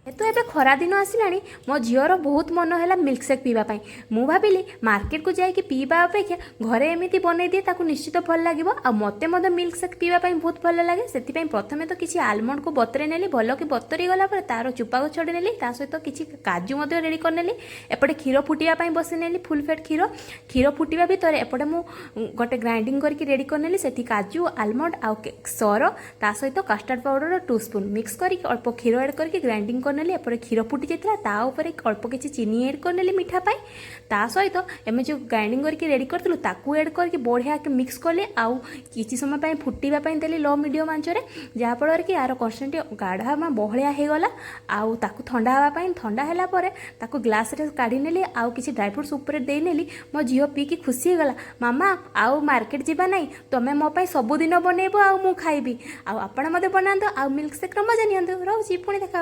ଯେହେତୁ ଏବେ ଖରା ଦିନ ଆସିଲାଣି, ମୋ ଝିଅର ବହୁତ ମନ ହେଲା ମିଲ୍କ ସେକ୍ ପିଇବା ପାଇଁ। ମୁଁ ଭାବିଲି, ମାର୍କେଟକୁ ଯାଇକି ପିଇବା ଅପେକ୍ଷା ଘରେ ଏମିତି ବନେଇ ଦିଏ, ତାକୁ ନିଶ୍ଚିତ ଭଲ ଲାଗିବ। ଆଉ ମୋତେ ମଧ୍ୟ ମିଲ୍କ ସେକ୍ ପିଇବା ପାଇଁ ବହୁତ ଭଲ ଲାଗେ। ସେଥିପାଇଁ ପ୍ରଥମେ ତ କିଛି ଆଲମଣ୍ଡକୁ ବତୁରେଇ ନେଲି। ଭଲକି ବତୁରି ଗଲା ପରେ ତାର ଚୋପାକୁ ଛଡ଼େଇ ନେଲି। ତା ସହିତ କିଛି କାଜୁ ମଧ୍ୟ ରେଡ଼ି କରିନେଲି। ଏପଟେ କ୍ଷୀର ଫୁଟିବା ପାଇଁ ବସେଇ ଫୁଲ୍ ଫ୍ୟାଟ୍ କ୍ଷୀର। କ୍ଷୀର ଫୁଟିବା ଭିତରେ ଏପଟେ ମୁଁ ଗୋଟେ ଗ୍ରାଇଣ୍ଡିଙ୍ଗ କରିକି ରେଡ଼ି କରିନେଲି। ସେଠି କାଜୁ, ଆଲମଣ୍ଡ ଆଉ ସର, ତା ସହିତ କାଷ୍ଟାର୍ଡ଼ ପାଉଡ଼ର 2 ସ୍ପୁନ୍ ମିକ୍ସ କରିକି, ଅଳ୍ପ କ୍ଷୀର ଆଡ଼୍ କରିକି ଗ୍ରାଇଣ୍ଡିଙ୍ଗ କରିନେଲି। ଏପଟେ କ୍ଷୀର ଫୁଟି ଯାଇଥିଲା, ତା ଉପରେ ଅଳ୍ପ କିଛି ଚିନି ଆଡ଼୍ କରିନେଲି ମିଠା ପାଇଁ। ତା ସହିତ ଆମେ ଯେଉଁ ଗ୍ରାଇଣ୍ଡିଙ୍ଗ କରିକି ରେଡ଼ି କରିଥିଲୁ, ତାକୁ ଆଡ଼୍ କରିକି ବଢ଼ିଆକି ମିକ୍ସ କଲି ଆଉ କିଛି ସମୟ ପାଇଁ ଫୁଟିବା ପାଇଁ ଦେଲି ଲୋ ମିଡ଼ିୟମ୍ ଆଞ୍ଚରେ, ଯାହାଫଳରେ କି ଆର କନସିଷ୍ଟେନ୍ସି ଗାଢ଼ା ବା ବହଳିଆ ହେଇଗଲା। ଆଉ ତାକୁ ଥଣ୍ଡା ହେବା ପାଇଁ, ଥଣ୍ଡା ହେଲା ପରେ ତାକୁ ଗ୍ଲାସ୍ରେ କାଢ଼ି ନେଲି ଆଉ କିଛି ଡ୍ରାଇ ଫ୍ରୁଟ୍ସ ଉପରେ ଦେଇନେଲି। ମୋ ଝିଅ ପିଇକି ଖୁସି ହେଇଗଲା, "ମାମା, ଆଉ ମାର୍କେଟ ଯିବା ନାହିଁ। ତମେ ମୋ ପାଇଁ ସବୁଦିନ ବନେଇବ ଆଉ ମୁଁ ଖାଇବି।" ଆଉ ଆପଣ ମଧ୍ୟ ବନାନ୍ତୁ ଆଉ ମିଲ୍କ ସେକ୍ର ମଜା ନିଅନ୍ତୁ। ରହୁଛି, ପୁଣି ଦେଖା।